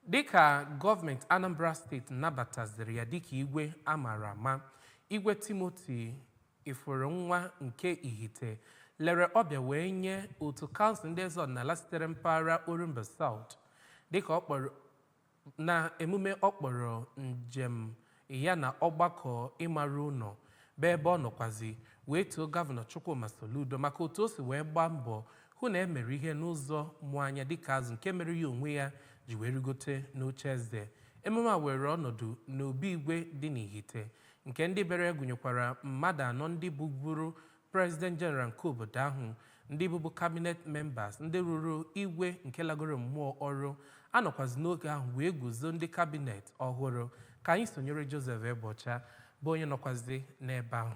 Dịka gọọmenti Anambra Steeti nabataziri ya dịka igwe a mara ama, Igwe Timothy Ifurunwa nke Ihite lere ọbịa wee nye otu kansụl ndị eze ọdịnala sitere mpaghara Orumba South dịka ọ kpọrọ na emume ọ kpọrọ njem ya na ọgbakọ ịmara ụlọ, bụ ebe ọ nọkwazi wee too Gọvanọ Chukwuma Soludo maka otu o si wee gbaa mbọ hụ na e mere ihe n'ụzọ mụ anya dịka azụ nke mere ya onwe ya ji wee rigote n'oche eze. Emume a were ọnọdụ n'obi igwe dị n'Ihite, nke ndị bịara gụnyekwara mmadụ anọ ndị bụburu President General nke obodo ahụ, ndị bụbu cabinet members, ndị rụrụ igwe nke lagoro mmụọ ọrụ anọkwazi n'oge ahụ wee guzo ndị cabinet ọhụrụ. Ka anyị sonyere Joseph Egbocha, bụ onye nọkwazi n'ebe ahụ.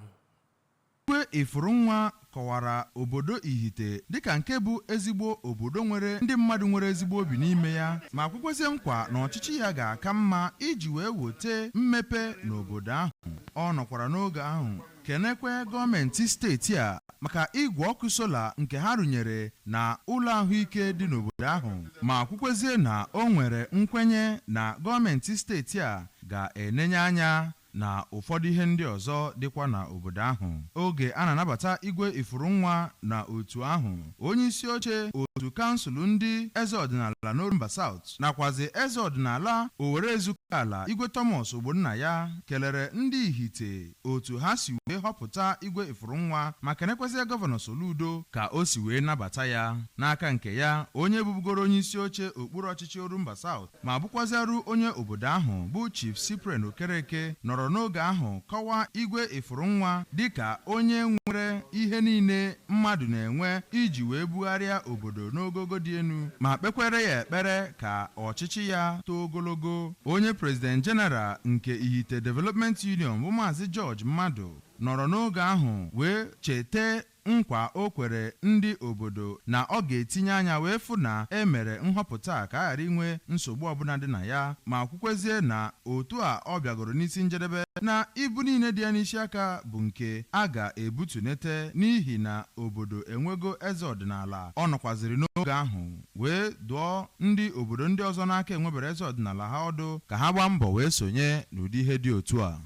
Igwe Ifurunwa kọwara obodo Ihite dịka nke bụ ezigbo obodo nwere ndị mmadụ nwere ezigbo obi n'ime ya, ma kwekwezie nkwa na ọchịchị ya ga-aka mma iji wee wote mmepe n'obodo ahụ. Ọ nọkwara n'oge ahụ kenekwe gọọmenti steeti a maka igwe ọkụ solar nke ha rụnyere na ụlọ ahụike dị n'obodo ahụ, ma kwukwezie na o nwere nkwenye na gọọmenti steeti a ga-enenye anya na ụfọdụ ihe ndị ọzọ dịkwa n'obodo ahụ. Oge a na-anabata Igwe Ifurunwa na otu ahụ, onye isi oche otu kansụl ndị eze ọdịnala n'Orumba South nakwazi eze ọdịnala Owere Ezukala, Igwe Thomas Ogbonnaya, kelere ndị Ihite otu ha si wee họpụta Igwe Ifurunwa, ma kenekwazie Gọvanọ Soludo ka o si wee nabata ya. N'aka nke ya, onye bụbugoro onye isi oche okpuru ọchịchị Orumba South ma bụkwaziarụ onye obodo ahụ, bụ Chief Cyprian Okereke, nọrọ n'oge ahụ kọwaa Igwe Ifurunwa dịka onye nwere ihe niile mmadụ na-enwe iji wee bugharịa obodo n'ogogo dị elu, ma kpekwere ya ekpere ka ọchịchị ya too ogologo. Onye President General nke Ihite Development Union, bụ Maazị George Mmadụ, nọrọ n'oge ahụ wee chete nkwa o kwere ndị obodo na ọ ga-etinye anya wee fụ na e mere nhọpụta ka a ghara inwe nsogbu ọbụla dị na ya, ma kwukwezie na otu a ọ bịagoro n'isi njedebe, na ibu niile dị ya n'isi aka bụ nke a ga-ebutunete, n'ihi na obodo enwego eze ọdịnala. Ọ nọkwaziri n'oge ahụ wee dụọ ndị obodo ndị ọzọ n'aka enwebere eze ọdịnala ha ọdụ ka ha gbaa mbọ wee sonye n'ụdị ihe dị otu a.